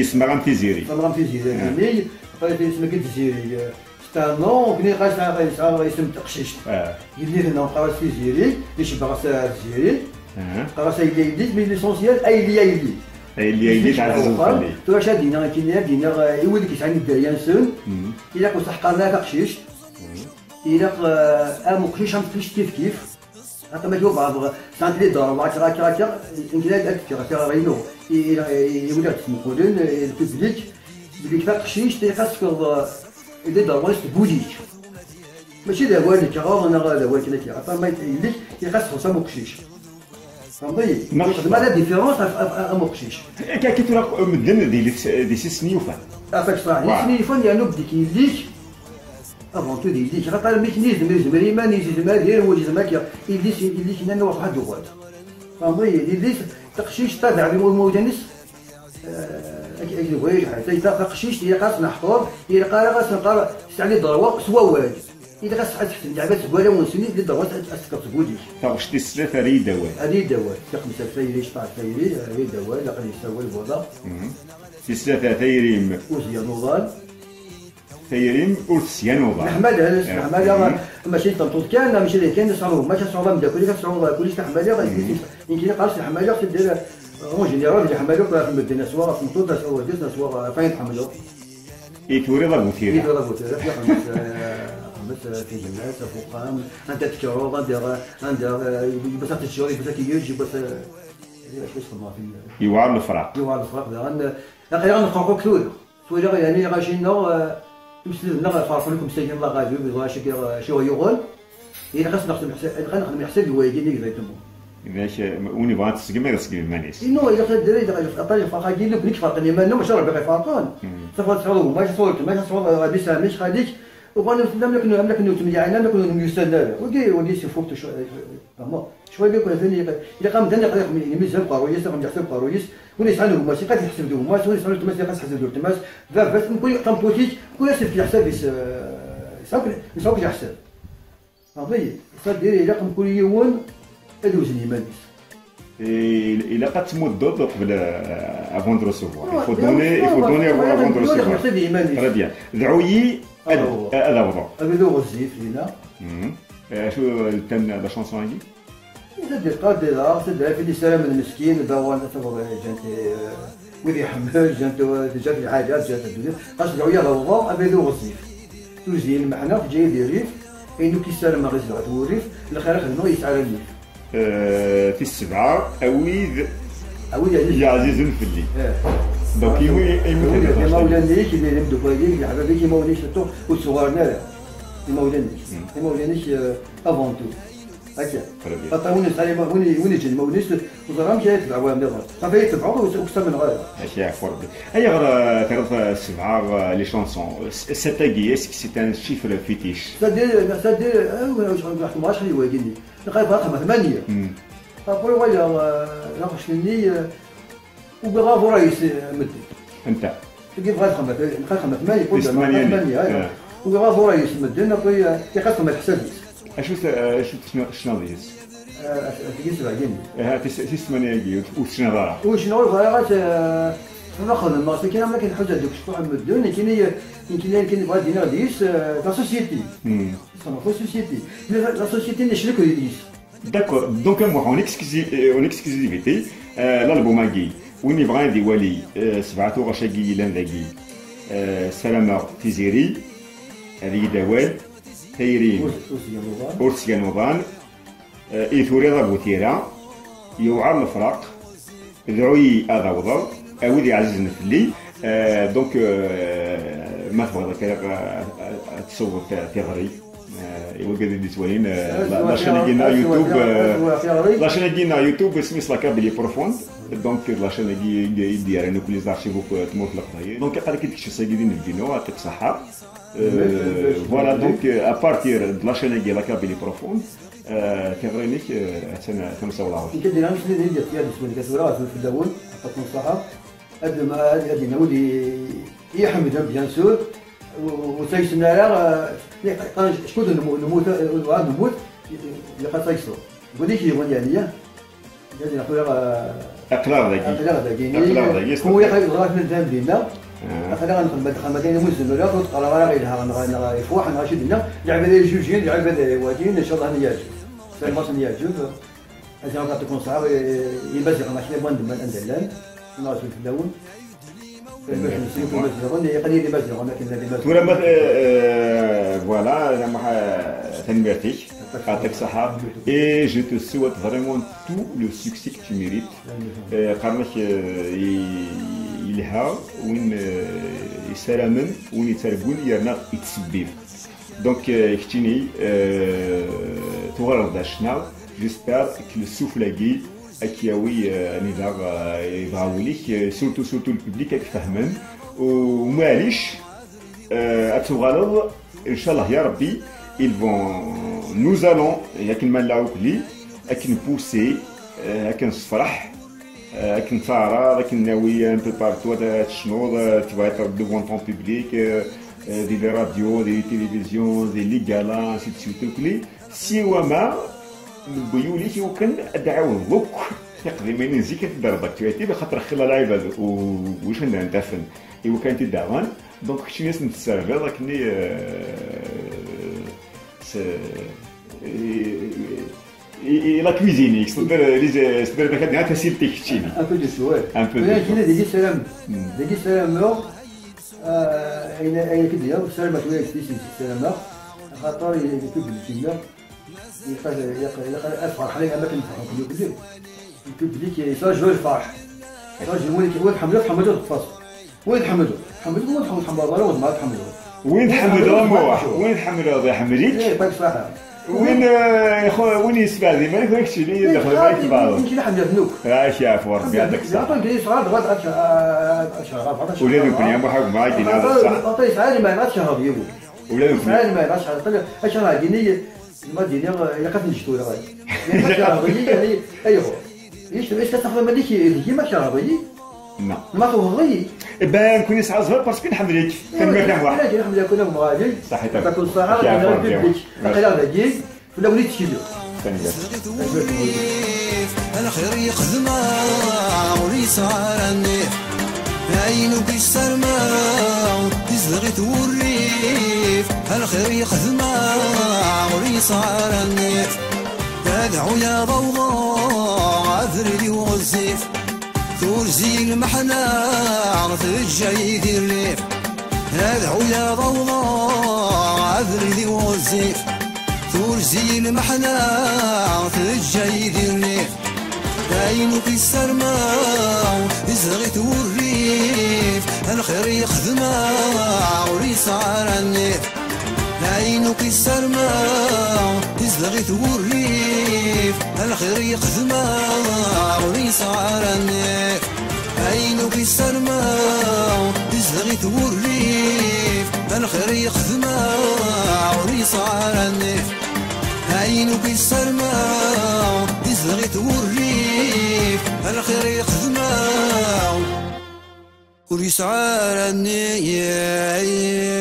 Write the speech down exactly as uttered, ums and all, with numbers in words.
yessemɣer am Tiziri. Tamɣamt Tiziri, ah. Nni, qqaren-as yessemɣer Tiziri. C'est un nom, nekni qqaren-as yessemɣer teqcict. Ah. Yelli-tneɣ qqaren-as Tiziri, icebbeɣ-as Tiziri. Ah. Qqaren-as ayelli ayelli, mais l'essentiel ayelli ayelli. Ayelli ayelli, tɛezzeḍ fell-i. Tura acu ad d-iniɣ, akken ad d-iniɣ, eh, i wid yesɛan dderya-nsen, mm. Ilaq ur ttḥeqqaren ara taqcict. Mm. Ilaq, eh, am uqcic am teqcict kif kif. Xaṭer ma yuɣ baɛḍ sɛant les droits, akka, akka, akka, nekk ad, ad fkeɣ tiɣri-inu i, i, i wid i ɣ-d-yettmuqulen, i le public, belli taqcict ilaq ad tefkeḍ, eh, les droits-is deg wul-ik. Mačči d awal nekk ɣer neɣ d awal kan akka. Xaṭer ma yelli-k, ilaq ad txelṣ am uqcic. Tfehmeḍ-iyi? Neɣ yexdem la différence ɣef, ɣef, ɣef, am uqcic. Akka, akka tura medden d yelli-s, d yessi-s-nni yufan. Afak ṣṣeḥ, yessi-s-nni yufan, yernu bdik yelli-k, avant tout d yelli-k. Xaṭer mmi-k-nni yezmer, yezmer iman-is, yezmer ad iruj, yezmer akka. Yelli-s, yelli-k nnan waḥed uɣal. Tfehmeḍ-iyi? Yelli-s, taqcict, tabeɛ imawlan-is, eh, ak-, ak-, ak-, taqcict, ilaq ad s-neḥḍer, ilaq ara ad s-neqqar, tesɛa les droits s wawal. Ilaq ad s-, ad teḥseb leɛba seg warraw-nsen, les droits ad, ad s-tefkeḍ seg wul-ik. Taɣect tis snat, err-iyi-d awal. Err-iyi-d awal. Tiqemsa tayri, cṭaɛ tayri, err-iyi-d awal, aql-i yessawal baba. Mhm. Tis tlata, tayri-m. Ur tga uḍan. Tayri-m ur tesgan uḍan. Leḥmala, eh, leḥmala, mhm, mačči d tameṭṭut kan, mačči d ayen kan, tesɛa gma-s, tesɛa ameddakel-ik, tesɛa kullec, leḥmala, mhm, nekk qqar-as leḥmala, c'est-à-dire, en général, leḥmala akk ɣef medden, aswa ɣef tmeṭṭut, aswa ɣef urgaz, aswa ɣef ayen tḥemmleḍ. I turiḍ a bu tira. I turiḍ a bu tira, fiḥel ma s-, ma s-, tigmas, ɣef uxxam, anda tekkreḍ, anda, anda, eh, yiwwas ad teččeḍ, yiwwas ad k-yeǧǧ, yiwwas, eh, acu i s-xedmeɣ tin? Yewɛer lefraq. Yewɛer lefraq, daɣen, eh, aql-aɣ nefreq akk tura. Twalaḍ, yeɛni, lɣaci-nneɣ, eh, imesden-nneɣ ferqen akk msakin, Allah ɣalib, iḍ acu, acu i ɣ-yuɣen. Ilaq ad s-nexdem ḥsa-, ilaq ad nexdem iḥsab i wayagi-nni exactement. Yak, win yebɣan ad t-tseggem, ad iseggem iman-is. Inu, ilaq ad d-, ilaq, ilaq, aṭas lferq-agi, nekk, nekk ferqen iman-nneɣ, mačči Ṛebbi i ferqen. Hmm. Tafeḍ, tɣiḍ gma-k, tɣiḍ weltma-k, tɣiḍ, eh, Ṛebbi yesɛa-k, xali-k, uɣalen fell-am, am akken, am akken ur ttemyaɛin, am akken ur myussanen ara. Wagi, wagi, c'est faux, tu vois, eh, eh, vraiment. Cwiya kan, ilaq amdan, ilaq ad yexdem lmizan deg uqerruy-is, ad yexdem leḥsab deg uqerruy-is. Win yesɛan gma-s, ilaq ad yeḥseb d gma-s, win yesɛan weltma-s, ilaq ad teḥseb d weltma-s. Baba-s, mkul tameṭṭut-ik, mkul ass yefk leḥsab-is, eh, yesɛa akk, yesɛa akk leḥsab. Tfehmeḍ-iyi? C'est-à-dire, ilaq mkul yiwen ad iwzen iman-is. Et ilaq ad tmuddeḍ qbel, euh, avant de recevoir. Il faut donner, il faut donner avant, avant de recevoir. Très bien. Dɛu-yi ad, ad awḍeɣ. Abrid uɣezzif, dinna. Mhm. Euh, acu, euh, le thème de la chanson-agi? C'est-à-dire, c'est-à-dire, fi d-yessaramen meskin, d awan, tafeḍ, ǧǧant, euh, wid iḥemmel, ǧǧant, euh, ǧǧant lḥaǧa, ǧǧant ddunit. Xas dɛu-yi ad awḍeɣ, abrid uɣezzif. Tuzi lmeḥna, teǧǧa-yi di rrif, ayen akk i ssarameɣ i zedɣet wurrif, lxir i xedmeɣ yesɛa nnif. Eh, tis sebɛa, a wid, a wid yeɛzizen fell-i. Eh. Donc, i wi-, i wi-, a wid, imawlan-ik, i imeddukal-ik, leḥbab-ik, imawlan-ik, surtout, ur ttsuɣaren ara. Imawlan-ik. Hmm. Imawlan-ik, eh, avant tout. Akka. Très bien. Xaṭer win yesɛan ima-, win i-, win iǧǧan imawlan-is, ur ẓerreɣ amek ara yetbeɛ wayeḍ nniḍen. Ɣef ay tebɛeḍ, ur s-, ur k-stamneɣ ara. Mačči ɣef Rebbi. Ayɣer, euh, terriḍ, euh, sebɛa, euh, les chansons? S-, cette-agi, est-ce que c'est un chiffre fétiche? C'est-à-dire, c'est-à-dire, euh, ur ḥekmeɣ acḥal i wayagi-nni. Naqal bɣa ad xedmeɣ tmanya. Hmm. Après, wala, euh, laqec-nni, euh, ugiɣ abur-is, euh, medden. Anta? Ugiɣ bɣa ad xedmeɣ, naqal xedmeɣ tmanya, tis tmanya-nni. Tmanya, aywa. Ah. Ugiɣ abur-is medden, après, euh, iqas xedmeɣ leḥsab-is. Acu t-, acu tecna-, tecnaḍ yis? Ah, at-, at-, tis sebɛa-agi. Ah, tis, tis tmanya-agi, ur, ur tecnaḍ ara. Ur cniɣ, ur bɣiɣ ara, eh, ma xedmeɣ, s akken am akken ḥuzaɣ deg ucekkuḥ n medden, nekkini, nekkini, nekkini bɣiɣ ad d-iniɣ deg-s, eh, la société. Hmm. Tessneḍ la société. Mais la, la société necrek deg-s. D'accord. Donc, a Muḥ, en exclusi-, euh, en exclusivité, euh, l'album-agi, win yebɣan ad iwali, euh, sebɛa tuɣac-agi yellan dagi, euh, ssarameɣ Tiziri, ad iyi-d-awal, tayri-m ur, ur tesgan uḍan, ur tesgan uḍan, euh, i turiḍ a bu tira, yewɛer lefraq, dɛu-yi ad awḍeɣ, a wid iɛzizen fell-i. Euh, donc, euh, ma tebɣiḍ akka, euh, ad tessewweḍ ti-, tiɣri. Euh, i wigad i d-yettwalin, euh, la, la chaîne-agi-nneɣ YouTube, euh, la chaîne-agi-nneɣ YouTube, isem-is La Kabylie Profonde. Donc, la chaîne-agi i d-, i d-yerran akk les archives akk, euh, tmurt n Leqbayel. Donc, aql-ak-id kečč ass-agi d inebgi-nneɣ, yeɛṭik ṣṣeḥḥa. Euh, voilà, donc, euh, à partir de la chaîne-agi, La Kabylie Profonde, euh, tiɣri-nnek, euh, attan, attan sawleɣ. Nekk ad d-iniɣ amek d-, d-, d-, d-, d-, tura, tura fell-awen, aṭas n ṣṣeḥḥa. Ad, ad, ad yenna wid i, i iḥemmlen, bien sûr, u, u taysen ara, eh, qqaren, ckud nmu-, nmut, eh, nmut, ilaq ad tayseḍ. Wid i k-yebɣun, yeɛni, ya? Ad yenna tura, eh, aql-aɣ dagi. Aql-aɣ dagi. Aql-aɣ dagi. Kum wiyaḍ ɣef medden dinna. Ah. Aql-aɣ nxeddem, nxeddem, ayen ur nezmir ara, ur teqqar ara ɣer yelha, neɣ, neɣ ifuḥ, neɣ acu dinna. Lɛibad ay jujin, lɛibad ay wadin, incallah ad yeɛǧeb. Sɛiɣ lbaṣ ad yeɛǧeb. Ad yaɣ ṭaṭi kunṣaɛ, i, i Imaziɣen akken i bɣan d-mman anda llan, neɣ azul fell-awen. Tura ma, euh, euh, voilà, la, euh, tanemmirt-ik. Yɛṭik ṣṣeḥḥa. Et je te souhaite vraiment tout le succès que tu mérites. Euh, qqaren-ak, euh, i- yelha win, euh, yessaramen, win yettargun yerna yettsebbib. Donc, euh, keččini, euh, tuɣaleḍ d ccna. J'espère que le souffle-agi ad k-yawi, euh, anida, euh, yebɣa wul-ik, euh, surtout, surtout le public ad k-fehmen. U maɛlic, euh, ad tuɣaleḍ, inchallah ya Rabbi, ils vont, nous allons, akken ma nella ukli, ad k-npousser, euh, ad k-nessefreḥ, euh, ad k-nettaɛraḍ, ad k-nawi un peu partout, ad tecnuḍ, euh, tu vas être devant ton public, euh, euh, di les radios, di les télévisions, di les galas, ainsi de suite, ukli. Siwa ma newwi ul-ik i wakken ad d-ɛawdeḍ akk tiqdimin n zik ad t-id-terreḍ actualité, axaṭer xilla lɛibad u-, u-, ucan d antafen i wakken ad t-id-aɣen. Donc, keččini ad sen-tesserbiḍ akken i, euh, s-, i, i, i la cuisine, c'est-à-dire, les, c'est-à-dire, tasilt-ik keččini. Un peu de tout, ouais. Un peu de tout. Dagi ssarameɣ, dagi ssarameɣ, euh, ayen, ayen akka d-yenna, ssarameɣ tura, ssarameɣ, axaṭer i, i public-nneɣ, ilaq, ilaq, ilaq ad ferḥen am akken ferḥen nekni belli le public yettṛaju lferḥ. Yettṛaju win, win tḥemmleḍ, tḥemmleḍ ad teṭṭfeḍ. Win tḥemmleḍ, tḥemmleḍ, win tḥemmleḍ, tḥemmleḍ ara, win ma tḥemmleḍ. Win tḥemmleḍ a Muḥ, win tḥemmleḍ iḥemmel-ik. Eh, pas ṣaḥa. Win, eh, ixu-, win yesbeɛd iman-ik, ur ak-ttili, eh, daxel ma ixemmleḍ. Nekk la ḥemmleɣ-ten akk. Ak yeɛfu Rebbi, yeɛṭik ṣṣeḥḥa. Ula d nekkni a Muḥ a gma, akken ad ṣṣeḥ. Ula d nekkni. Aṭas yesɛa lmal ad tcehreḍ yiwen. Ula d nekkni. Sɛan ma yebɣa ad akken ad dini, ma dini, ilaq ad ten-ǧǧeɣ tura. Ilaq ad kerheḍ-iyi, yani, ayɣer? Ish, ish, tafeḍ malik deg-i ma kerheḍ-iyi? Non. Ma tewheḍ-iyi? Eh ben, nekkni nesɛa zzher parce que nḥemmel-ik. Tanemmirt a Muḥ. Nḥemmel-ik, nḥemmel-ik, a Muḥ. Saḥit. Takun ṣṣaḥa, aql-aɣ dagi. Fell-awen i ttkiliɣ. Tanemmirt. Lxir yexdem-aɣ ur yesɛi ara nnif. Ayen akk yessarem-aɣ izdeɣ-it wurrif. Lxir yexdem-aɣ ur yesɛi ara nnif. Ad ɛuyaḍ awḍeɣ abrid-iw ɣezzif. Turzi lmeḥna teǧǧa-yi di rrif. Ad ɛuyaḍ awḍeɣ abrid-iw ɣezzif. Turzi lmeḥna teǧǧa-yi di rrif. Ayen akk yessarem-aɣ izdeɣ-it wurrif. Lxir yexdem-aɣ ur yesɛi ara nnif. Ayen akk yessarem-aɣ izdeɣ-it wurrif. Lxir yexdem-aɣ ur yesɛi ara nnif. Ayen akk yessarem-aɣ izdeɣ-it wurrif. Lxir yexdem-aɣ ur yesɛi ara nnif. Ayen akk yessarem-aɣ izdeɣ-it wurrif. Lxir yexdem-aɣ ur yesɛi ara nnif.